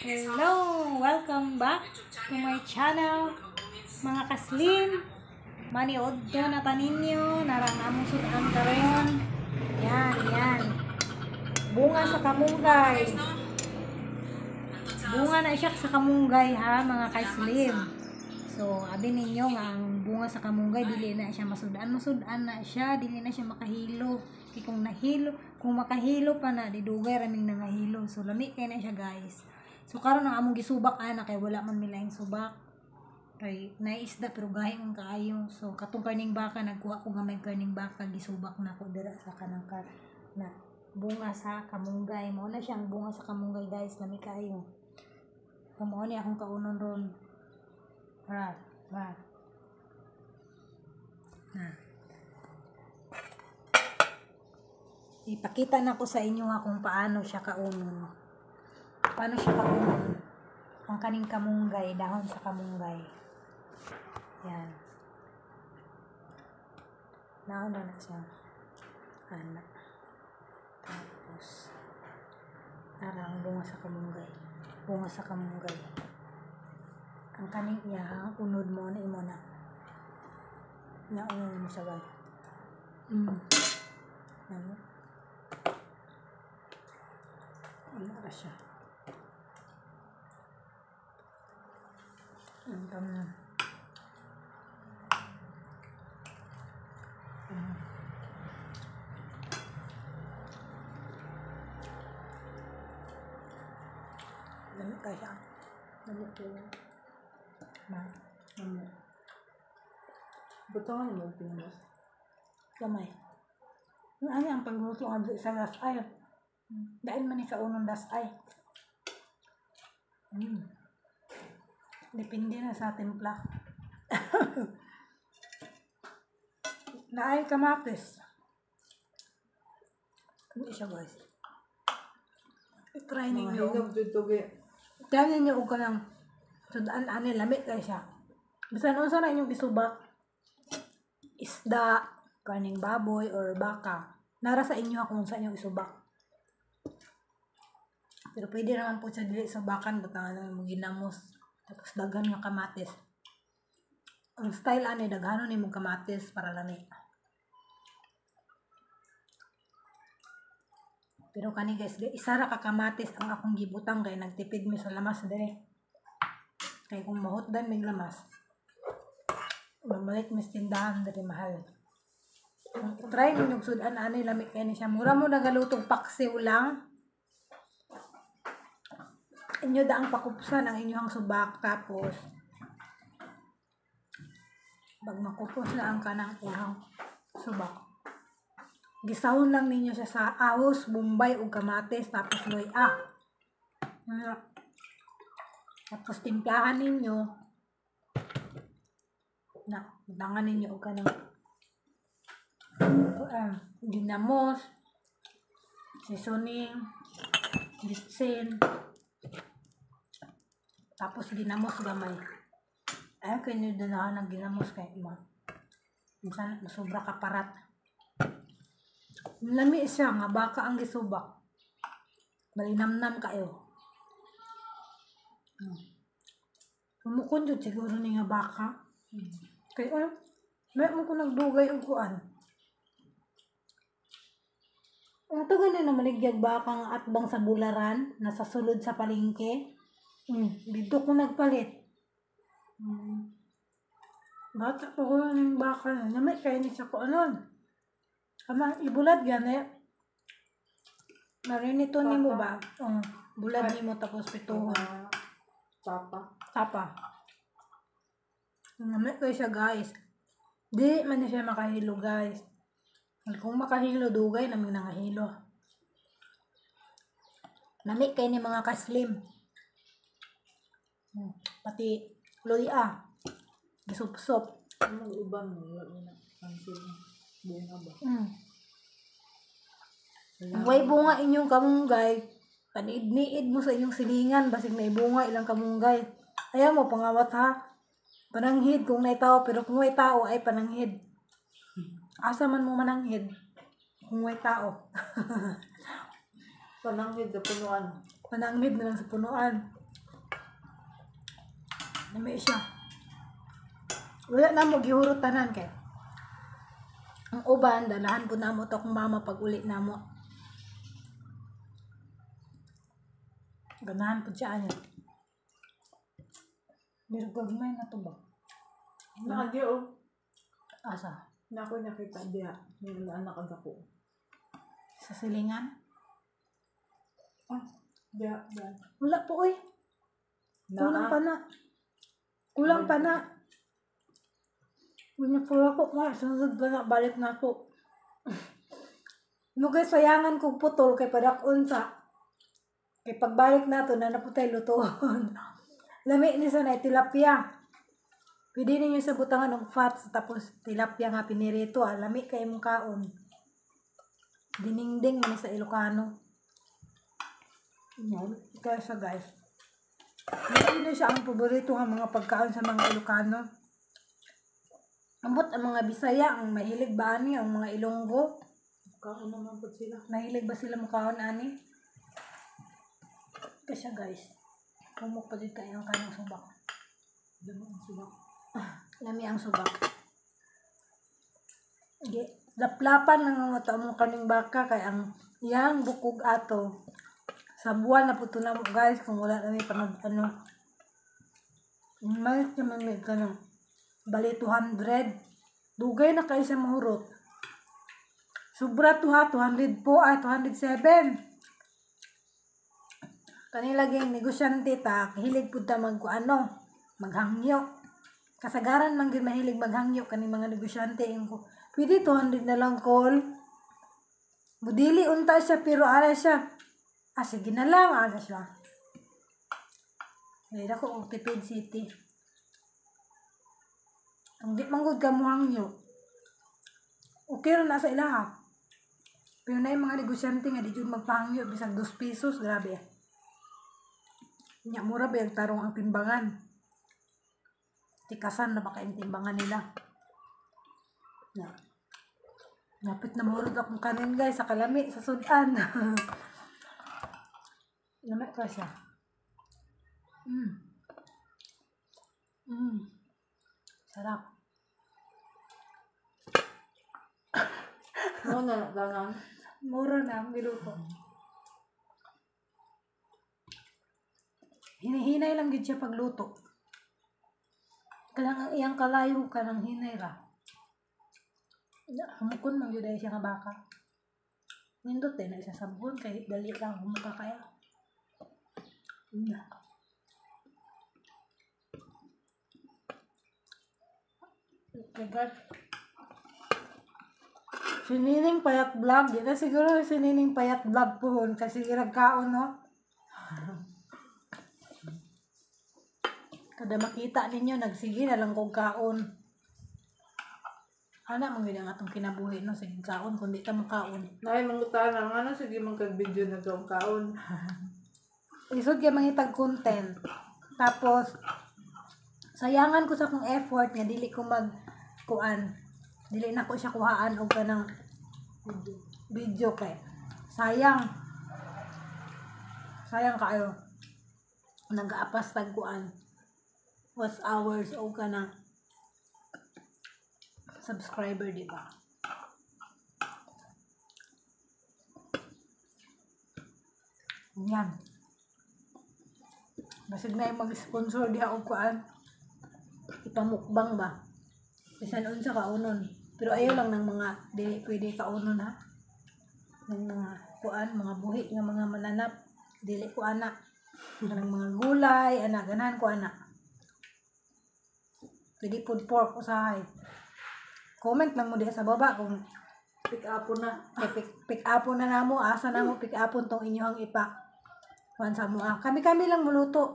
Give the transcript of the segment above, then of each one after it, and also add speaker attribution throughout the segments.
Speaker 1: Hello! Welcome back to my channel, mga kaslim. Maniod to na taninyo, narang among sudan karon. Yan, yan. Bunga sa kamunggay. Bunga na siya sa kamunggay ha, mga kaslim. So, abi ninyo nga ang bunga sa kamunggay dili na siya masudan, masudan na siya, dili na siya makahilo. Kay kung nahilo, kung makahilo pa na, di dugay raming nangahilo. So, lami kay na siya, guys. So, karon ang among gisubak ana kay wala man milaing subak. Kay naisda pero gahi man kaayo. So, katong karning baka nagkuha ko gamay karning baka, gisubak na ko dira sa kanang ka na bunga sa kamunggay. Mao na siyang bunga sa kamunggay, guys, lami kaayo. So, mao ni akong kaunon ron. Ra, ra. Na. Ipakita na ko sa inyo ha kung paano siya kaunon. Paano siya kaunon? Ang kaning kamunggay, dahon sa kamunggay. Yan. Nauna na siya. Ana. Tapos, ara ang bunga sa kamunggay. Bunga sa kamunggay. Ang kaning iya, unod mo na imo na. Nga unod mo siya, guys. Ano? Ano ra siya? Ang tama. Dami ka siya.
Speaker 2: Dami ko.
Speaker 1: Ma.
Speaker 2: Dami. Butangan mo pinas.
Speaker 1: Gamay. Ano ang pagluto nga sa das ay? Dahil man ni kaunong das ay. Depende na sa timpla. Naay kamatis. Hindi siya, guys. I-try ninyo.
Speaker 2: Mga hinog dito kay.
Speaker 1: Try ninyo og kanang sudan ani, lamit kay siya. Bisan unsa na inyong isubak, isda, kaning baboy or baka, nara sa inyo kung sa inyong isubak. Pero pwede naman po siya dili subakan, butangan lang mo ginamos. Tapos daghan nga kamatis. Ang style ani, daghanon nimo kamatis para lami. Pero kani guys, isa ra ka kamatis ang akong gibutang kay nagtipid mi sa lamas dire. Kay kung mahutdan mig lamas, mamalik mis tindahan dire mahal. Try ninyo sudan ani, lami kay ni siya. Mura mo nagalutong paksiw lang. Inyo daang pakupsan ang inyong subak, tapos pag makupos na ang kanang iyang subak, gisahon lang ninyo siya sa ahos, bombay ug kamatis, tapos luya. Tapos timplahan ninyo na butangan ninyo og kanang ginamos, seasoning, bitsin, tapos ginamos gamay. Ay, kaya nyo ng ginamos kay ma. Minsan, sobra kaparat. Lami siya nga baka ang gisubak. Malinamnam kayo. Umukon jud siguro ni nga baka. Kaya, may mo ko nagdugay og kuan. Ang tagal na namaligyag baka nga atbang sa bularan, nasa sulod sa palengke. Dito ko nagpalit. Bata pa ko ng baka na. Namay kayo ni siya ko anon. Ama, ibulad gani. Narinito ni mo ba? Bulad ni mo tapos pituhon.
Speaker 2: Tapa.
Speaker 1: Tapa. Namay kayo siya, guys. Di man siya makahilo, guys. Kung makahilo, dugay naming nangahilo. Nami kayo ni mga kaslim. Pati luya, gisupsop.
Speaker 2: Anong uban mo? Wala mo na pansin. Bunga ba?
Speaker 1: Way bunga inyong kamunggay. Paniid-niid mo sa inyong silingan. Basig na ibunga ilang kamunggay. Ayaw mo, pangawat ha. Pananghid kung may tao. Pero kung may tao ay pananghid. Asa man mo mananghid kung may tao.
Speaker 2: Pananghid sa punuan.
Speaker 1: Pananghid na lang sa punuan. Lami siya. Wala na mo gihurot tanan kay ang uban, dalahan po namo to akong mama pag uli namo. Ganahan po siya niya. Pero gagmay na to ba?
Speaker 2: Naadi oh.
Speaker 1: Asa?
Speaker 2: Na ako nakita diha. May anak ang dako.
Speaker 1: Sa silingan?
Speaker 2: Ah, diha, diha.
Speaker 1: Wala po oy. Kulang pa na. Kulang pa na. Wala po ako. Ma, sunod ba na? Balik na ako. No guys, sayangan kong putol kay padak-on sa. Kay pagbalik na to, na naputay lutoon. Lami ni sa na tilapia. Pwede ninyo sa butangan ng fats tapos tilapia nga pinirito. Ah. Lami kay mong kaon. Diningding man sa Ilocano. Yan. Kaya siya guys. Hindi na siya ang paborito nga mga pagkaon sa mga Ilocano. Ambot ang mga Bisaya, ang mahilig ba ani, ang mga Ilonggo?
Speaker 2: Kaon naman po sila.
Speaker 1: Mahilig ba sila mukaon ani? Kasi guys, kumok pa din kayo ang kanang subak.
Speaker 2: Damo ang subak.
Speaker 1: Lami ang subak. Laplapan lang ang mata mong kaning baka kay ang iyang bukog ato. Sa buwan na puto na mo guys kung wala na may pamag ano. Malit naman may kanang bali 200. Dugay na kayo sa mahurot. Sobra to ha, 200 po, ay 207. Kanila ging negosyante ta, hilig pud ta mag ano, maghangyo. Kasagaran man gyud mahilig maghangyo kani mga negosyante ingon ko. Pwede 200 na lang call. Budili unta siya pero ara siya. Ah, sige na lang, ara siya. Dahil ako og Tipid City. Ang di manggod ka mo hangyo. Okay ra na sa ilaha. Pero na yung mga negosyante nga di jud magpahangyo bisag 2 pesos, grabe. Nya mura ba yung tarong ang timbangan? Tikasan na baka yung timbangan nila. Na. Napit na mahurot akong kanin guys sa kalami, sa sudan. Lami ka siya. Sarap.
Speaker 2: Mo na tanan.
Speaker 1: Mura na ang niluto. Hinihinay lang gid siya pagluto. Kanang ang iyang kalayo kanang hinay ra. Humukon man gyud ay siya nga baka. Nindot din na isa sabon kay dali lang humuka kaya. Na. Okay, guys. Si Nining Payat Vlog. Di na siguro si Nining Payat Vlog pohon kasi irag kaon, no? Kada makita ninyo, nagsige na lang kong kaon. Ana, man gyud ang atong kinabuhi, no? Sige kaon, kundi ta makaon.
Speaker 2: Nay, mangutana nga no, sige man kag video na kaon kaon.
Speaker 1: Isod kay mangitag content. Tapos, sayangan ko sa akong effort nga dili ko mag kuan. Dili na ko siya kuhaan og kanang video kay sayang. Sayang kaayo. Nag-aapas tag kuan. Was hours og kanang subscriber, di ba? Yan. Basig na yung mag-sponsor diha og kuan. Ipamukbang ba? Bisan unsa kaunon. Pero ayaw lang ng mga dili pwede kaunon ha. Ng mga kuan, mga buhi nga mga mananap, dili ko ana. Kanang mga gulay, ana ganahan ko ana. Pwede pud pork usahay. Comment lang mo diha sa baba kung
Speaker 2: Pick up na.
Speaker 1: Kay pick up na namo, asa namo pick up tong inyong ipa. Kuan sa mo. Ah. Kami-kami lang muluto.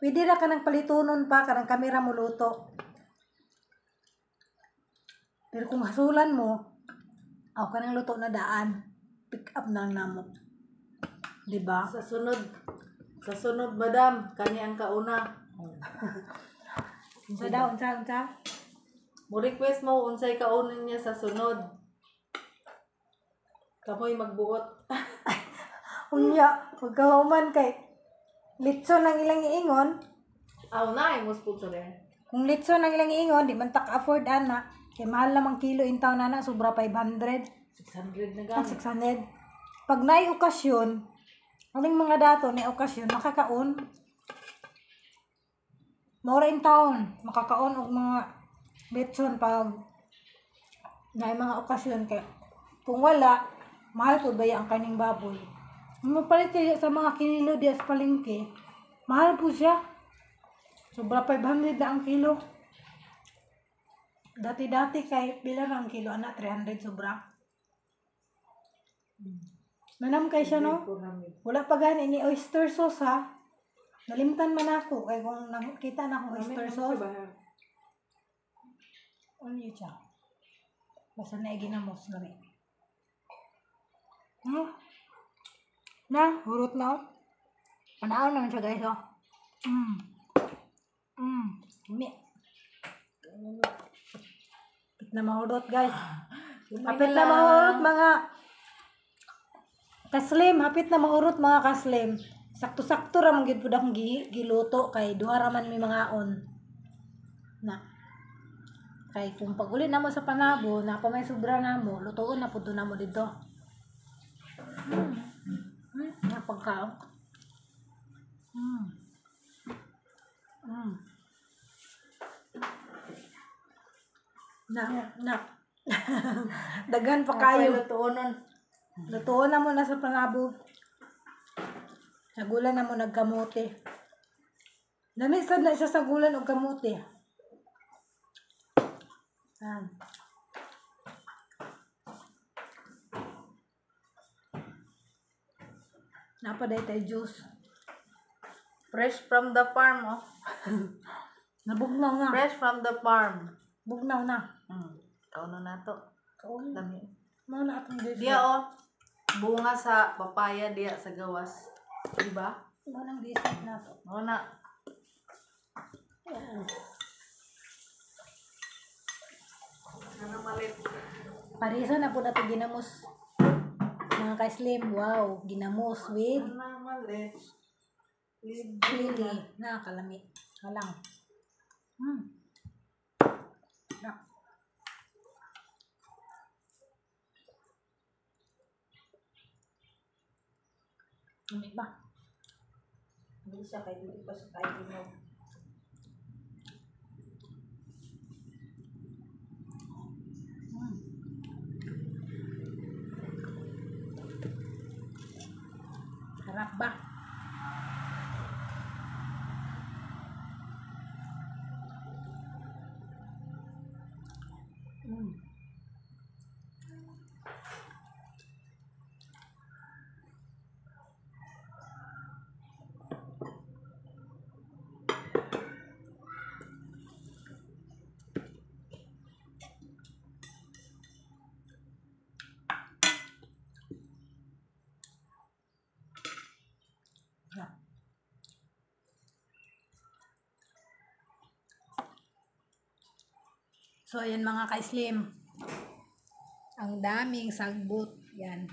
Speaker 1: Pwede ra ka ng palitunon pa kanang kamera muluto. Pero kung hasulan mo, aw kanang luto na daan, pick up na lang namo. Di ba?
Speaker 2: Sa sunod, madam, kani ang kauna.
Speaker 1: Unsa daw, unsa, unsa?
Speaker 2: Mo request mo unsay kaunon niya sa sunod. Kamoy magbuot.
Speaker 1: Unya, pagkahuman kay litson ang ilang iingon.
Speaker 2: Aw na, ay mo sponsor eh.
Speaker 1: Kung litson ang ilang iingon, di man ta ka-afford ana. Kay mahal lamang kilo in town ana, sobra 500.
Speaker 2: 600 na
Speaker 1: Ang
Speaker 2: gani.
Speaker 1: 600. Pag naay okasyon, aning mga dato na okasyon, makakaon. Maura in town, makakaon og mga litson pag naay mga okasyon kay kung wala, mahal po ba ang kaning baboy. Mapalit kaya sa mga kinilo diya sa palengke, mahal po siya. Sobra 500 na ang kilo. Dati-dati kay pila na ang kilo ana 300 sobra. Manam kay siya no.
Speaker 2: 400.
Speaker 1: Wala pa gani ni oyster sauce ha. Nalimtan man ako kay kung nakita na akong oyster sauce. Ano yun siya? Basta na ginamos lami. Hmm? Na, hurot na oh. Panaon naman siya guys oh. Mi. Kapit na mahurot guys. Hapit na mahurot mga kaslim, hapit na mahurot mga kaslim. Sakto-sakto ra man gyud pud akong giluto kay duha ra man mi mga on. Na. Kay kung pag-uli namo sa Panabo, na pa may sobra namo, lutuon na pud namo dito. Na pagkaon. Na, na. Daghan pa kayo.
Speaker 2: Lutuonon.
Speaker 1: Lutuon na mo na sa Panabo. Sagulan na mo nagkamote. Dami sad na siya sagulan og kamote. Yan. Napaday tayo juice.
Speaker 2: Fresh from the farm, oh.
Speaker 1: Nabugnaw na.
Speaker 2: Fresh from the farm.
Speaker 1: Bugnaw na.
Speaker 2: Kauno na to.
Speaker 1: Kaon.
Speaker 2: Dami.
Speaker 1: Mao na atong dessert.
Speaker 2: Diya, oh. Bunga sa papaya diya sa gawas. Diba?
Speaker 1: Mao nang dessert na to.
Speaker 2: Mao na.
Speaker 1: Yan.
Speaker 2: Ano malit?
Speaker 1: Parisa na po na to ginamos. Mga ka-slim, wow, ginamos with
Speaker 2: Ano malit?
Speaker 1: chili. Na, kalami. Halang. Na. Lami ba?
Speaker 2: Hindi siya kay dili pa siya kay ginog.
Speaker 1: Sarap ba? Yeah. So, ayan mga ka-slim. Ang daming sagbot. Yan.